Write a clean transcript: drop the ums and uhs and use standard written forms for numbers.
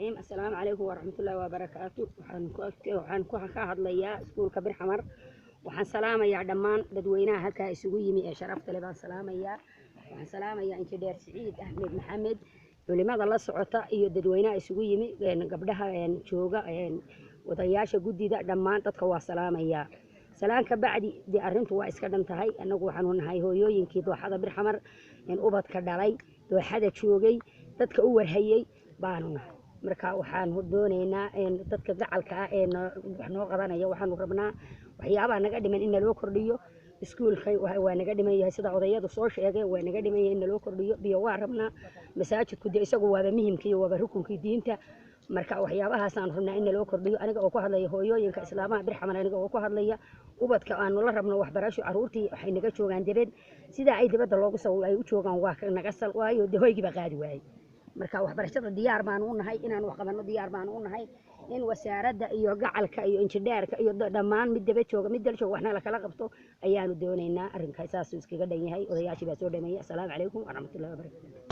Raxiim. Assalaamu calaykum waraxmatullaahi wabarakaatu. Waxaan ku ka hadlayaa iskuulka Birxamar. Waxaan salaamayaa dhammaan dadweynaha halkaa isugu yimi ee sharafta leh baan salaamayaa. Waxaan salaamayaa Injineer Siciid Axmed Maxamed, culimada la socota iyo dadweynaha isugu yimi, gabdhaha jooga, wadayaasha guddida, dhammaan dadka waa salaamayaa. Salaan ka bacdi, dee arrintu waa iska dhan tahay. Annagu waxaanu nahay hooyooyinkii dooxada Birxamar, ubadka dhalay, dooxada joogay, dadka u warhayey baanu nahay. Marka waxaanu doonaynaa dadka gacalka ah ee wax noo qabanaya, waxaanu rabnaa waxyaabaha naga dhiman in naloo kordhiyo. Iskuulka waa naga dhiman yahay, sida odayadu soo sheegeen, waa naga dhiman yahay in naloo kordhiyo. Biyo waa rabnaa. Masaajidku dee isagu waaba muhimkii, waaba rukunkii diinta. Marka waxyaabahaasaan rabnaa in naloo kordhiyo. Aniga oo ku hadlaya hooyooyinka islaamaha Birxamar, aniga oo ku hadlaya ubadka aanu la rabno waxbarasho, caruurtii waxay naga joogaan dibad. Sidaa ay dibadda loogu saw ay u joogaan waa naga sal, waayo dee hoygii baa qaadi waayey. Marka waxbarashada diyaar baanu u nahay, inaan wax qabanno diyaar baanu u nahay, in wasaaradda iyo gacalka iyo injineerka iyo dhammaan mid daba jooga, mid dal jooga, waxna lakala qabto ayaanu doonaynaa. Arrinka saasuu iskaga dhan yahay. Odayaashii baa soo dhameeyay. Assalaamu calaykum waraxmatullahi wabarakatu.